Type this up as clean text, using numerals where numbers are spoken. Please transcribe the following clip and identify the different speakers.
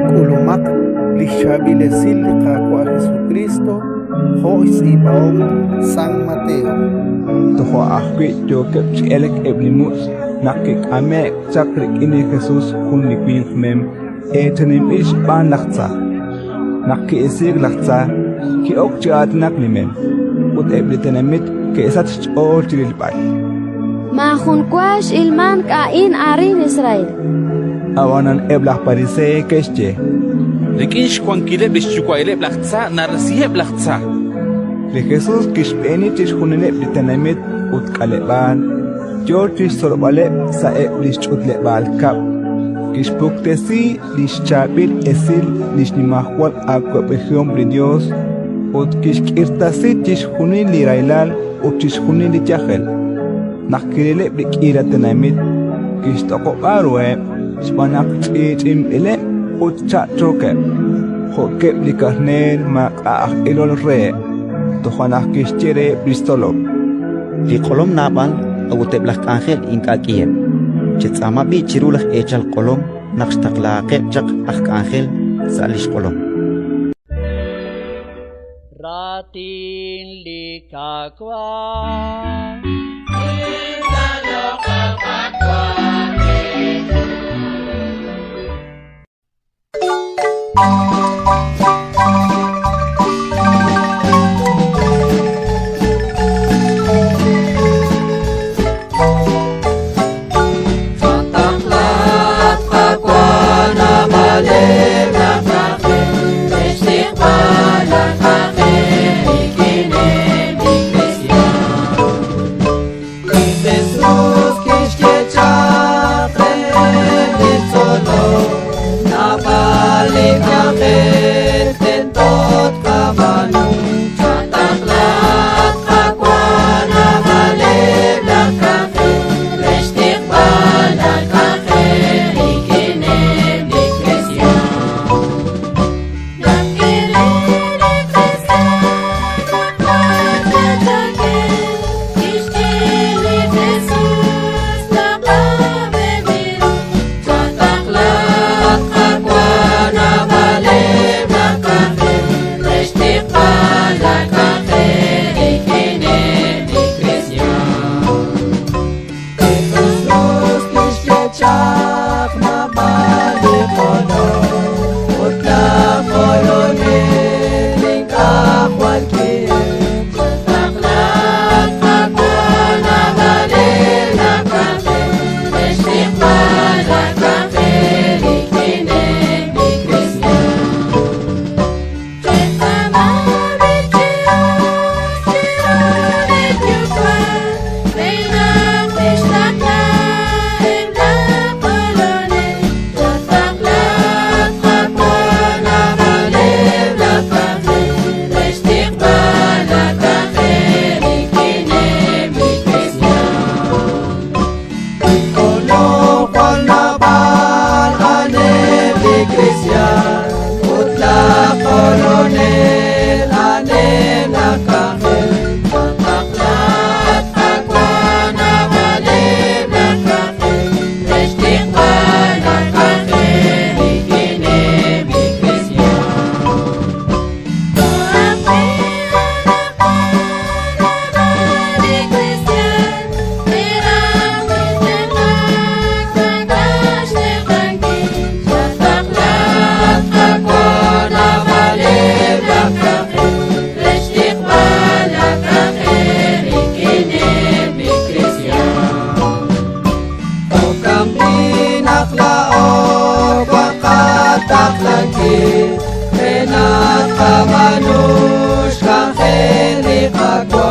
Speaker 1: K'ulumaq li xchaab'il esil li Qaawa' Jesukriist jo' xtz'iib'ahom San Mateo.
Speaker 2: Toja' ajwi' yookeb' chi elk eb' li mutz' naq kik'ame'k chaq rik'in li Jesus jun li winq mem eechaninb'il xb'aan laj tza. Naq ki'isiik laj tza, ki'ok chi aatinak li mem, ut eb' li tenamit ke'sachk xch'ool chi rilb'al.
Speaker 3: Maajun wa x'ilmank a'in arin Israel.
Speaker 2: Ab'anan eb' laj Pariseey ke'xye:
Speaker 4: Rik'in xwankileb' li xyuwa'ileb' laj tza narisiheb' laj tza.
Speaker 2: Li Jesus kixb'eeni chixjunileb' li tenamit ut k'aleb'aal, yo chi xtzolb'aleb' sa'eb' li xch'utleb'aal kab'l, kixpuktesi li xchaab'il esil li xnimajwal awab'ejihom li Yos ut kixk'irtasi chixjunil li rahilal ut chixjunil li yajel. Naq kirileb' li k'iila tenamit, kixtoq'ob'a ruheb' xb'aan naq ch'i'ch'inb'ileb' ut cha'chookeb', jo'keb' li karneer maak'a' aj ilol reheb'. Toja' naq kixye reheb' li xtzolom:
Speaker 5: Li q'olom naab'al, a'ut eb' laj k'anjel ink'a' k'iheb'. Chetz'aama b'i' chiru laj eechal q'olom naq xtaqlahaqeb' chaq aj k'anjel sa' li xq'olom.
Speaker 6: Raatin li Qaawa'.
Speaker 7: Taqlankil re naq qab'aanu xk'anjel li Qaawa'.